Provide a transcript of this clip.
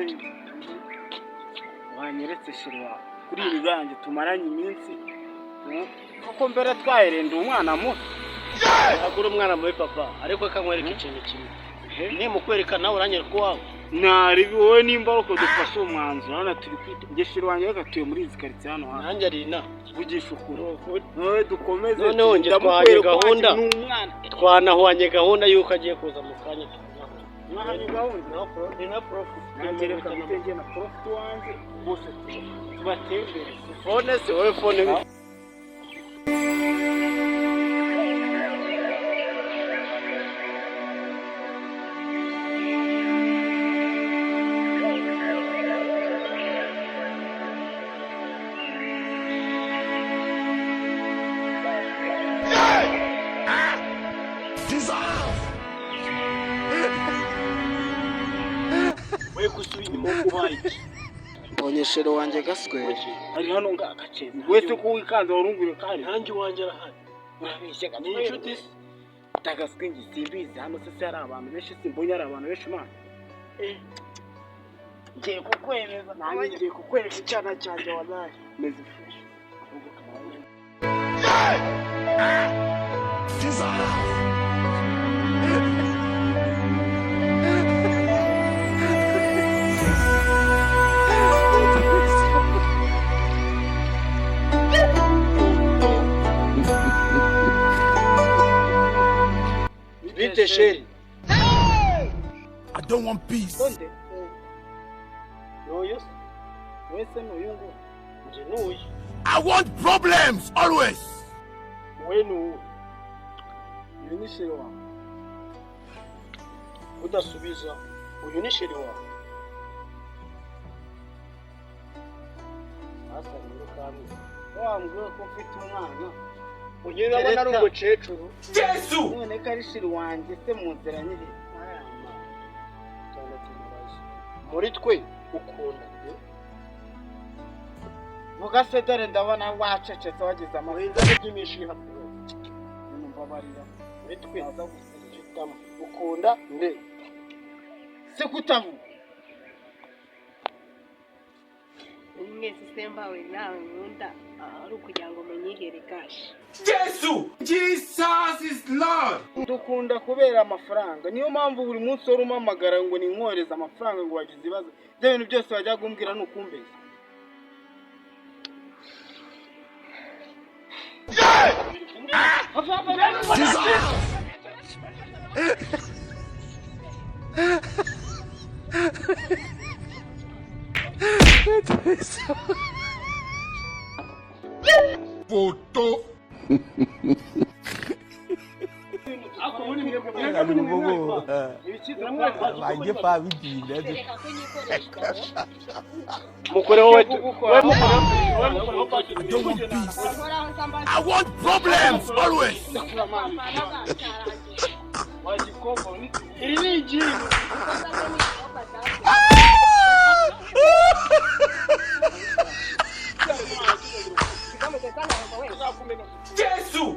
Se wanyeretse chéri wawe kuri ibi byanjye tumaranye iminsi, kuko mbere twaherenda umwana muto. Ntabwo uri umwana mubi, papa, ariko akanywereka ikintu kimwe. Nimukwereka nawe uranyereka uwawe. Naribi wowe, nimba ari uko dufashe umwanzuro. Urabona turi kwita njye chéri wanjye, reka tuye muri izi karitsiye hano hafi. Nanjye ari inaha. Vugisha ukuri wowe, dukomeze. Noneho njye ndamukwereka twahanye gahunda. Ni umwana. Twanahwanye gahunda y'uko agiye kuza mu kanya. Mwahanye gahunda? Ni na profit. Nanjye reka mpite njye na profit wanjye bose tubatembere. Phone se wowe, phone? We gusubira inyuma, ubaye iki? Mbonye chéri wanjye gaswere. Ari hano nga agaceza wese ko wikanze warungure kandi. Nanjye iwanjye arahari. Urabeshya. Ni inshuti se? Ndagaswe ngi simbizi. Hano se hari abantu benshi, simbonye hari abantu benshi mana. Ngiye kukwemeza nanjye, ngiye kukwereka icyana cyanjye, wallahi meze fresh ahubwo kabaye. Jesus! Bite, chéri? I don't want peace. Nde? N'uyu se? Wese ni uyu nguyu? Njye n'uyu. I want problems always. We n'uyu. Uyu ni chéri wawe? Udasubiza, uyu ni chéri wawe? Sasa rero kandi Wambwiye ko mfite umwana. Uyu urabona ari umukecuru. None ko ari chéri wanjye se, mu nzira nyiri? Muri twe ukunda nde? Vuga se, dore ndabona wacecetse wagize amahirwe. Muhinza n'iby'imishiha. Mbabarira. Muri twe Naza gusiga. Hitamo, ukunda nde? Se kutavuga? Mwese sembawe nawe nkunda ari ukugira ngo munyihere cash. Jesus is Lord. Dukunda kubera amafaranga, niyo mpamvu buri munsi wari umpamagara ngo ninkohereze amafaranga, ngo wagize ibibazo. Ibyo bintu byose wajyaga kumbwira ni ukumbeshya. Jesus! Photo. Bajye bitinda. Reka ko nyikoreshwa. Mukoreho we, we mukoreho, we mukoreho. I don't want peace. Uhoraho samba. I want problems always. Wagikobwa. Iri ni igini. Jesus!